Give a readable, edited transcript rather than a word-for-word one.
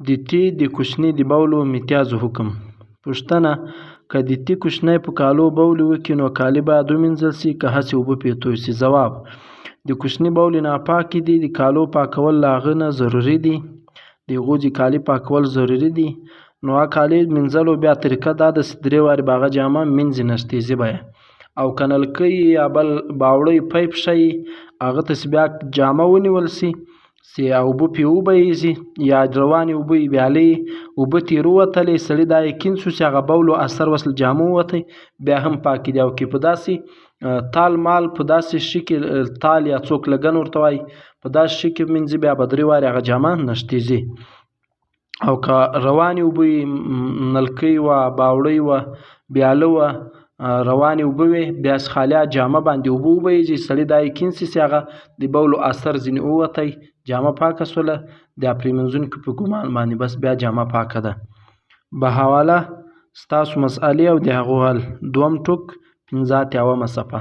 د تي د کوچني د بولو متیازو حکم. پوښتنه، که د تي کوچنی په کالو بولې وکړي نو کالي باید ومینځل شي که هسې اوبه پرې توی شي؟ ځواب، د کوچني بولې ناپاکې دي، د کالو پاکول له هغه نه ضروري دي، د هغو د کالي پاکول ضروري دي، نو هغه کالي مینځلو بیا طریقه دا ده چې درې وارې به هغه جامه مینځي نشتېږي به یې، او که نلکۍ یا بل باوړۍ پیپ ښیي هغه ته چې بیا جامه ونیول شي چې اوبه پرې وبهیږي یا روانې اوبه یې ویالې اوبه ترې ووتلې، سړي دا یقین شو چې هغه بولو اثر اوس له جامو ووتی، بیا هم پاکې دي. او که په داسې تال مال په داسې شي کې تال یا څوک لګن ورته وایي په داسې شي کې مینځي بیا به درې وارې هغه جامه نشتېږي. او که روانې اوبه یې نلکۍ وه، باوړۍ وه، بیاله وه، روانې اوبه وې، بیا خالیا جامه باندې اوبه وبهیږي، سړي دا یقین شي چې هغه د بولو اثر ځینې ووتی، جامه پاکه شوله، د پرېمنځونکي په ګمان باندې بس بیا جامه پاکه ده. به حواله ستاسو مسئلې او د هغو حل، دوم ټوک، 85مه صفحه.